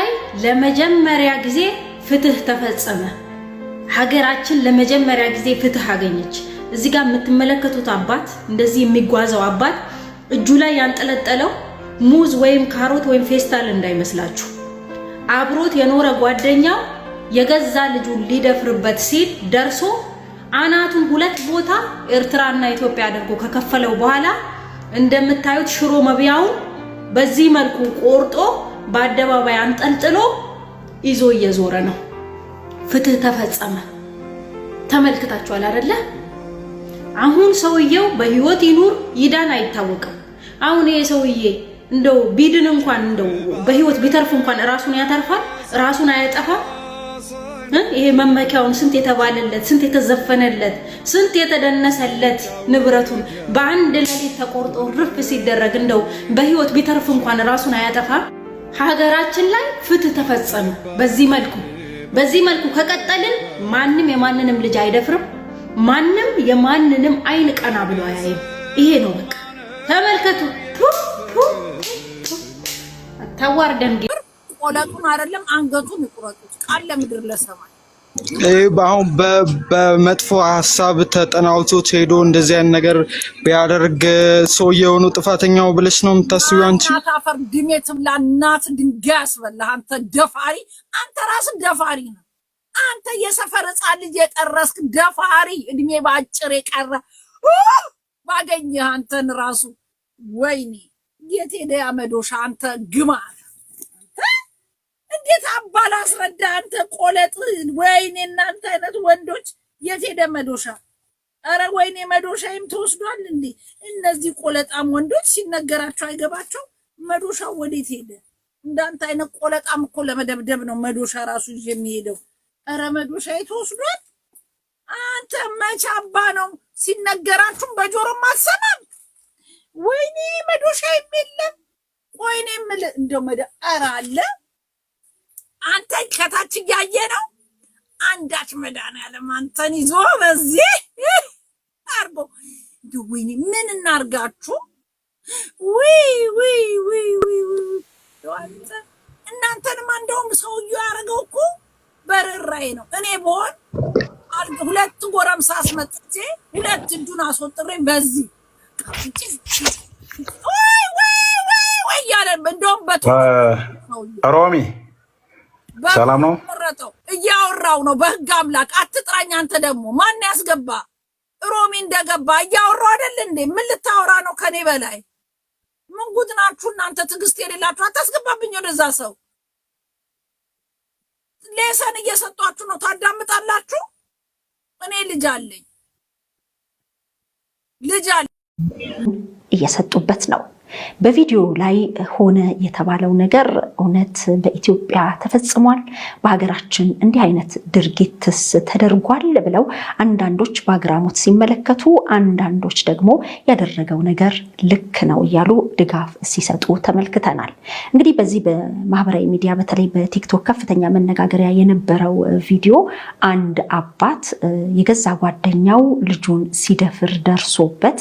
ላይ ለመጀመሪያ ጊዜ ፍትህ ተፈጸመ። ሀገራችን ለመጀመሪያ ጊዜ ፍትህ አገኘች። እዚህ ጋር የምትመለከቱት አባት፣ እንደዚህ የሚጓዘው አባት እጁ ላይ ያንጠለጠለው ሙዝ ወይም ካሮት ወይም ፌስታል እንዳይመስላችሁ። አብሮት የኖረ ጓደኛው የገዛ ልጁን ሊደፍርበት ሲል ደርሶ አናቱን ሁለት ቦታ ኤርትራና ኢትዮጵያ አድርጎ ከከፈለው በኋላ እንደምታዩት ሽሮ መብያውን በዚህ መልኩ ቆርጦ በአደባባይ አንጠልጥሎ ይዞ እየዞረ ነው። ፍትህ ተፈጸመ። ተመልክታችኋል አይደለ? አሁን ሰውየው በህይወት ይኑር ይዳን አይታወቅም። አሁን ይሄ ሰውዬ እንደው ቢድን እንኳን፣ እንደው በህይወት ቢተርፍ እንኳን ራሱን ያተርፋል? ራሱን አያጠፋም? ይሄ መመኪያውን፣ ስንት የተባለለት፣ ስንት የተዘፈነለት፣ ስንት የተደነሰለት ንብረቱን በአንድ ሌሊት ተቆርጦ ርፍ ሲደረግ እንደው በህይወት ቢተርፍ እንኳን ራሱን አያጠፋም? ሀገራችን ላይ ፍትህ ተፈጸመ። በዚህ መልኩ ከቀጠልን ማንም የማንንም ልጅ አይደፍርም። ማንም የማንንም አይን ቀና ብሎ አያይም። ይሄ ነው በቃ። ተመልከቱ። አታዋርደን። ቆለጡን አይደለም አንገቱን ይቁረጡት። ቃል ለምድር ለሰማይ። ይህ አሁን በመጥፎ ሀሳብ ተጠናውቶት ሄዶ እንደዚህ አይነት ነገር ቢያደርግ ሰውየው ነው ጥፋተኛው ብለሽ ነው የምታስቢው አንቺ? እናት አፈር ድሜ ትብላ። እናት ድንጋይ ያስበላህ። አንተ ደፋሪ፣ አንተ ራስህ ደፋሪ ነህ። አንተ የሰፈር ሕፃን ልጅ የጠረስክ ደፋሪ፣ እድሜ በአጭር የቀረ ባገኘህ አንተን ራሱ ወይኔ የት ሄደ ያ መዶሻ? አንተ ግማት እንዴት አባል አስረዳ አንተ ቆለጥ። ወይኔ እናንተ አይነት ወንዶች የት ሄደ መዶሻ? ኧረ ወይኔ መዶሻዬም ተወስዷል እንዴ? እነዚህ ቆለጣም ወንዶች ሲነገራቸው አይገባቸው። መዶሻው ወዴት ሄደ? እንዳንተ አይነት ቆለጣም እኮ ለመደብደብ ነው መዶሻ ራሱ ይዤ የሚሄደው። ኧረ መዶሻዬ ተወስዷል። አንተ መች አባ ነው ሲነገራችሁም በጆሮም አትሰማም። ወይኔ መዶሻዬም የለም። ቆይ እኔ የምልህ እንደው ኧረ አለ፣ አንተ ከታች እያየ ነው። አንዳች መድኃኒዓለም አንተን ይዞ በዚህ አርጎ እንደው ወይኔ ምን እናርጋችሁ? ውይ ውይ ውይ ውይ ውይ አንተ እናንተንማ እንደውም ሰውዬው ያደረገው እኮ በርህራሄ ነው። እኔ ብሆን ሁለት ጎረምሳ አስመጥቼ ሁለት እጁን አስወጥሬ በዚህ ወይ ወይ ወይ ወይ እያለ እንደውም ሮሚ ሰላም ነው? ቆረጠው እያወራው ነው። በህግ አምላክ አትጥራኝ። አንተ ደግሞ ማን ያስገባ? ሮሚ እንደገባ እያወራው አይደል እንዴ? ምን ልታወራ ነው ከኔ በላይ? ምን ጉድ ናችሁ እናንተ? ትዕግስት የሌላችሁ አታስገባብኝ ወደዛ ሰው። Lesson እየሰጧችሁ ነው፣ ታዳምጣላችሁ። እኔ ልጅ አለኝ፣ ልጅ አለኝ። እየሰጡበት ነው። በቪዲዮ ላይ ሆነ የተባለው ነገር እውነት በኢትዮጵያ ተፈጽሟል? በሀገራችን እንዲህ አይነት ድርጊትስ ተደርጓል? ብለው አንዳንዶች በአግራሞት ሲመለከቱ፣ አንዳንዶች ደግሞ ያደረገው ነገር ልክ ነው እያሉ ድጋፍ ሲሰጡ ተመልክተናል። እንግዲህ በዚህ በማህበራዊ ሚዲያ በተለይ በቲክቶክ ከፍተኛ መነጋገሪያ የነበረው ቪዲዮ አንድ አባት የገዛ ጓደኛው ልጁን ሲደፍር ደርሶበት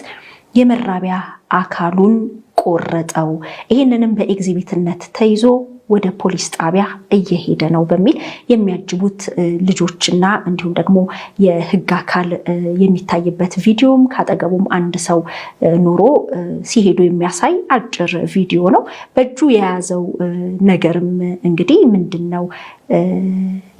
የመራቢያ አካሉን ቆረጠው። ይህንንም በኤግዚቢትነት ተይዞ ወደ ፖሊስ ጣቢያ እየሄደ ነው በሚል የሚያጅቡት ልጆችና እንዲሁም ደግሞ የሕግ አካል የሚታይበት ቪዲዮም ካጠገቡም አንድ ሰው ኖሮ ሲሄዱ የሚያሳይ አጭር ቪዲዮ ነው። በእጁ የያዘው ነገርም እንግዲህ ምንድን ነው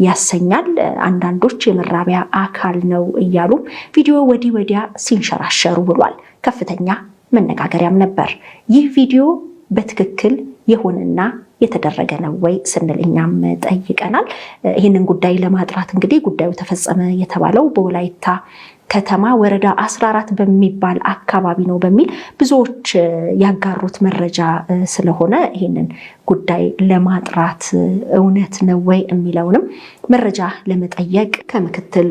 ያሰኛል። አንዳንዶች የመራቢያ አካል ነው እያሉ ቪዲዮ ወዲህ ወዲያ ሲንሸራሸሩ ብሏል። ከፍተኛ መነጋገሪያም ነበር። ይህ ቪዲዮ በትክክል የሆነና የተደረገ ነው ወይ ስንል እኛም ጠይቀናል። ይህንን ጉዳይ ለማጥራት እንግዲህ ጉዳዩ ተፈጸመ የተባለው በወላይታ ከተማ ወረዳ 14 በሚባል አካባቢ ነው በሚል ብዙዎች ያጋሩት መረጃ ስለሆነ ይህንን ጉዳይ ለማጥራት እውነት ነው ወይ የሚለውንም መረጃ ለመጠየቅ ከምክትል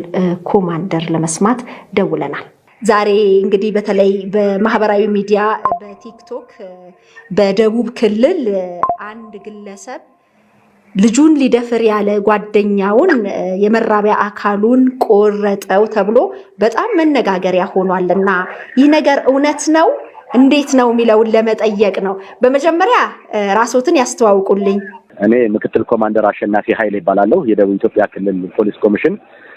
ኮማንደር ለመስማት ደውለናል። ዛሬ እንግዲህ በተለይ በማህበራዊ ሚዲያ በቲክቶክ በደቡብ ክልል አንድ ግለሰብ ልጁን ሊደፍር ያለ ጓደኛውን የመራቢያ አካሉን ቆረጠው ተብሎ በጣም መነጋገሪያ ሆኗል እና ይህ ነገር እውነት ነው እንዴት ነው የሚለውን ለመጠየቅ ነው። በመጀመሪያ ራስዎትን ያስተዋውቁልኝ። እኔ ምክትል ኮማንደር አሸናፊ ኃይል ይባላለሁ። የደቡብ ኢትዮጵያ ክልል ፖሊስ ኮሚሽን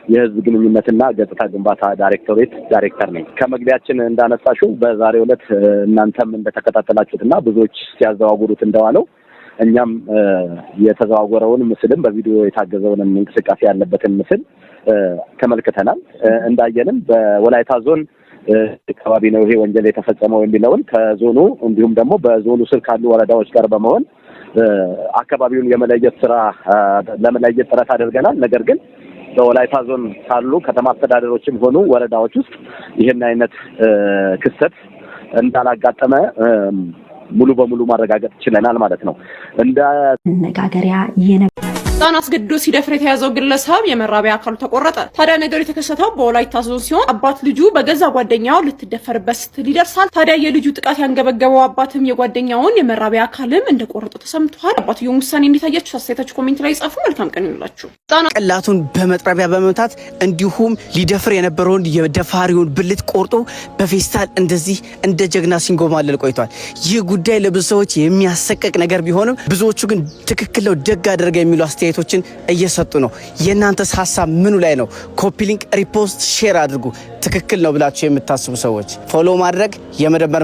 የህዝብ ግንኙነትና ገጽታ ግንባታ ዳይሬክቶሬት ዳይሬክተር ነኝ። ከመግቢያችን እንዳነሳሽው በዛሬው ዕለት እናንተም እንደተከታተላችሁትና ብዙዎች ሲያዘዋውሩት እንደዋለው እኛም የተዘዋወረውን ምስልም በቪዲዮ የታገዘውንም እንቅስቃሴ ያለበትን ምስል ተመልክተናል። እንዳየንም በወላይታ ዞን አካባቢ ነው ይሄ ወንጀል የተፈጸመው የሚለውን ከዞኑ እንዲሁም ደግሞ በዞኑ ስር ካሉ ወረዳዎች ጋር በመሆን አካባቢውን የመለየት ስራ ለመለየት ጥረት አድርገናል። ነገር ግን በወላይታ ዞን ካሉ ከተማ አስተዳደሮችም ሆኑ ወረዳዎች ውስጥ ይህን አይነት ክስተት እንዳላጋጠመ ሙሉ በሙሉ ማረጋገጥ ችለናል ማለት ነው። እንደ መነጋገሪያ ህፃን አስገድዶ ሲደፍር የተያዘው ግለሰብ የመራቢያ አካሉ ተቆረጠ። ታዲያ ነገሩ የተከሰተው በወላይታ ዞን ሲሆን አባት ልጁ በገዛ ጓደኛው ልትደፈርበት ስትል ይደርሳል። ታዲያ የልጁ ጥቃት ያንገበገበው አባትም የጓደኛውን የመራቢያ አካልም እንደቆረጠ ተሰምቷል። አባትየውን ውሳኔ እንዴት አያችሁ? አስተያየታችሁ comment ላይ ጻፉ። መልካም ቀን ይሁንላችሁ። ቅላቱን በመጥረቢያ በመምታት እንዲሁም ሊደፍር የነበረውን የደፋሪውን ብልት ቆርጦ በፌስታል እንደዚህ እንደ ጀግና ሲንጎማለል ቆይቷል። ይህ ጉዳይ ለብዙ ሰዎች የሚያሰቅቅ ነገር ቢሆንም ብዙዎቹ ግን ትክክል ነው፣ ደግ አደረገ የሚሉ አስተያየቶችን እየሰጡ ነው። የእናንተስ ሀሳብ ምኑ ላይ ነው? Copy link፣ repost፣ share አድርጉ። ትክክል ነው ብላችሁ የምታስቡ ሰዎች follow ማድረግ የመደመር